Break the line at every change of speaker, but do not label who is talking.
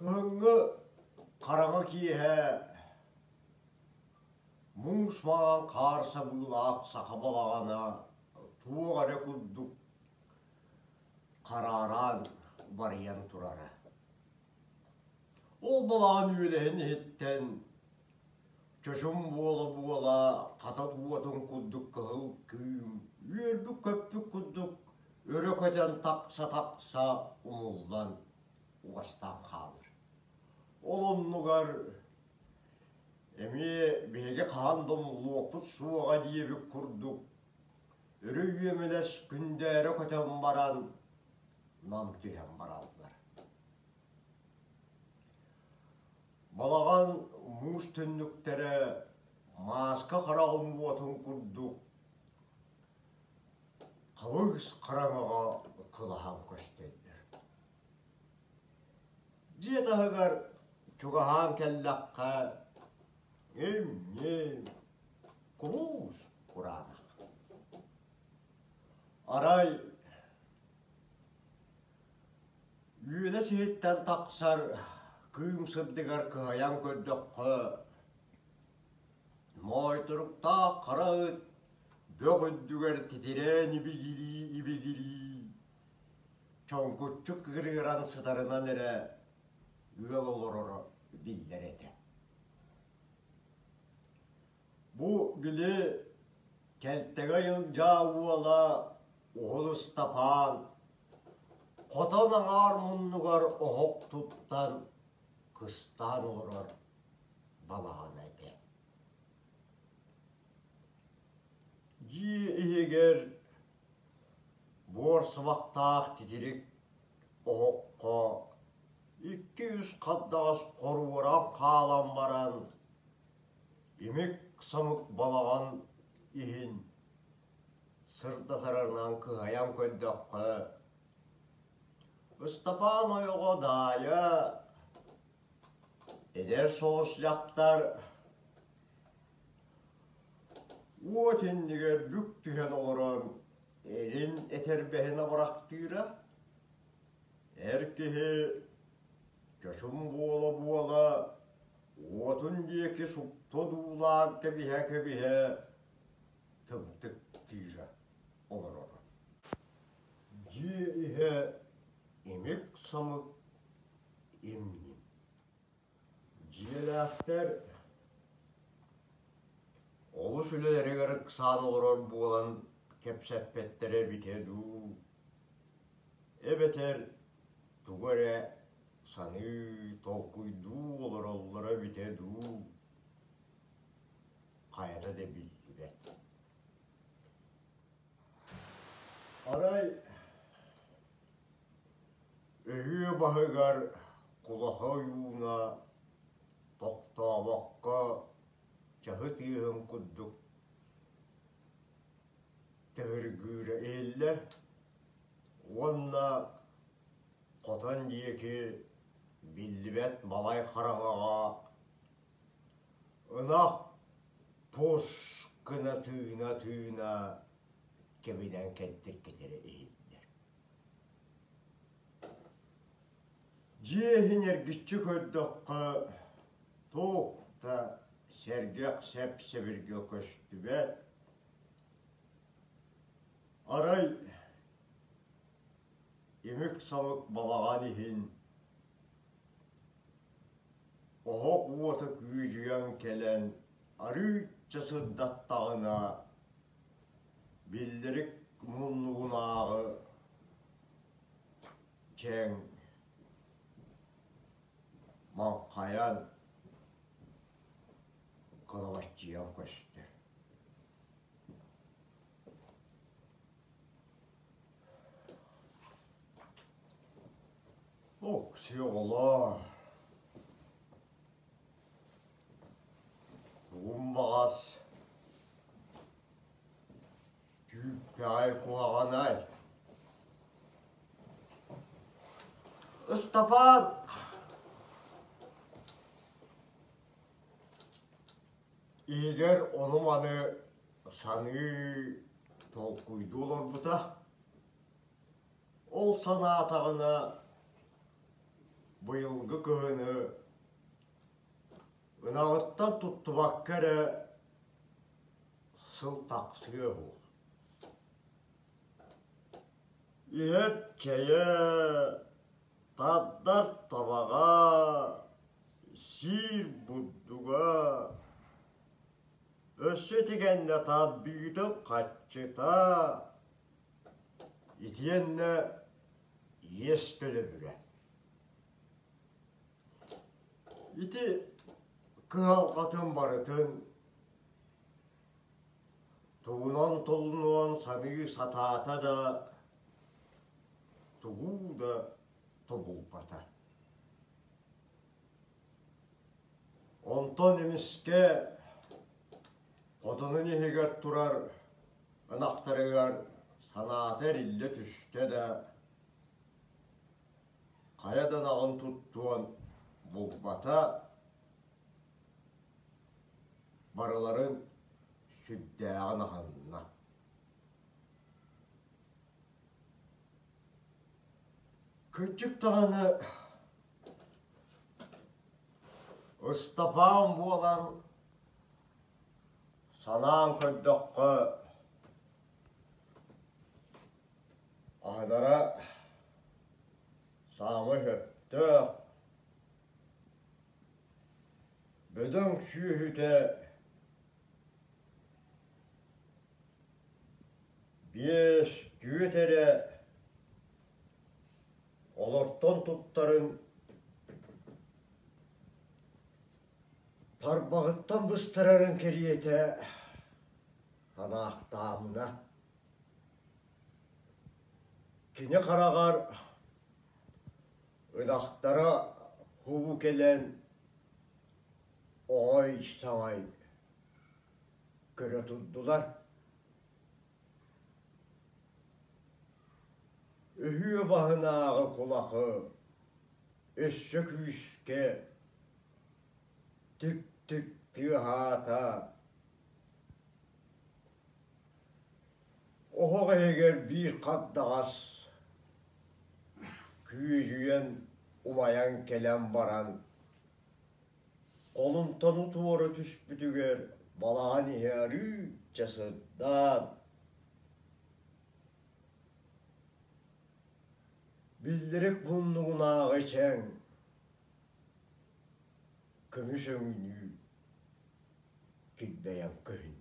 Кыһыҥҥы хараҥа киэһэ муус маҥан хаар сабыылаах саха балаҕана туох эрэ курдук харааран барыйан турара. Ол балаҕан үөлэһин иһиттэн чочум буола-буола хата уотун курдук кыһыл кыым үөрбүт-көппүт курдук өрө көтөн тахса-тахса умуллан уостаан хаалар. Ол оннугар эмиэ биһиги хаһан да умуллуохпут суоҕа диэбит курдук өрө үөмэлэс күндээрэ көтөн баран нам түһэн бараллар. Балаҕан муус түннүктэрэ мааска хараҕын уотун курдук хабыс хараҥаҕа кылаһан көстөллөр. Дьиэ таһыгар чугаһаан кэллэххэ, им-ньим, куруус кураанах. Арай Үөлэс иһиттэн тахсар кыым сырдыгар кыһайан көрдөххө, моойторуктаах хара ыт бөх үрдүгэр титирээн ибигирии-ибигирии, чоҥкуччу кырыыран сытарынан эрэ ыал олороро биллэр этэ. Бу били Кэлтэгэй Ылдьаа уола Уһун Ыстапаан хотон аҥаар муннугар оһох туттан кыстаан олорор балаҕана этэ. Дьиэ иһигэр буор сыбахтаах титирик оһоххо икки-үс хардаҕас хоруоран хаалан баран Имик-самык балаҕан иһин сырдатарынан кыһайан көрдөххө, Ыстапаан ойоҕо Даайа эдэр соҕус дьахтар уот иннигэр бүк түһэн олорон эрин этэрбэһин абырахтыыра. Эр киһи чочум буола-буола уотун диэки супту одуулаан кэбиһэ-кэбиһэ тымтыктыыра олороро. Дьиэ иһэ имик-самык имним. Дьиэлээхтэр олус үлэлэригэр ыксаан олорор буолан кэпсэппэттэрэ эбитэ дуу, эбэтэр тугу эрэ саныы, толкуйдуу олороллоро эбитэ дуу, хайата да биллибэт. Арай өһүө баһыгар кулаха ойууна тохтообокко чаһы тыаһын курдук тыһыргыыра иһиллэр уонна хотон диэки биллибэт малай хараҥаҕа ынах пус гына тыына-тыына кэбинэн кэлтиргэтэрэ иһиллэр. Дьиэ иһин эргиччи көрдөххө, туох да сэргэх сэп-сэбиргэл көстүбэт. Арай имик-самык балаҕан иһин оһох уота күөдьүйэн кэлэн арыычча сырдаттаҕына, биллэрик муннугунааҕы чэҥ маҥхайан кылабаччыйан көстөр. Ок-сиэ оҕолоор, тугум баҕас түүппэҕэй куһаҕанай. Ыстапаан иһигэр ону-маны саныы, толкуйдуу олорбута. Ол санаатаҕына. Быйылгы кыһыны ынаҕыттан туттубакка эрэ сыл тахсыа буол. Иһэр чэйэ, тардар табаҕа, сиир бурдуга, өссө итигэннэ тардыытын хаччыта, итиэннэ иэс төлөбүрэ. Ити кыһалҕатын барытын тугунан толунуон саныы сатаата да, тугу да тобулбата. Онтон эмискэ хотонун иһигэр турар ынахтарыгар санаата эриллэ түстэ да, хайа да ынаҕын туттуон булбата, барыларын сүрдээҕин аһынна. Кырдьык даҕаны Ыстапаан буолан санаан көрдөххө аһынара саамай сөптөөх, бөдөҥ сүөһүтэ 5-4 эрэ олортон туттарын тарбаҕыттан быстарарын кэриэтэ анаахтаамына. Кини хараҕар ынахтара һуу кэлэн оой-саҥай көрө турдулар. Өһүө баһынааҕы кулахы өссө күүскэ түк-түк тыаһаата. Оһох иһигэр биир хардаҕас күөдьүйэн умайан кэлэн баран, холумтану туора түспүтүгэр балаҕан иһэ арыычча сырдаан, биллэрик муннугунааҕы чэҥ көмүс өҥнүү килбэйэн көһүннэ.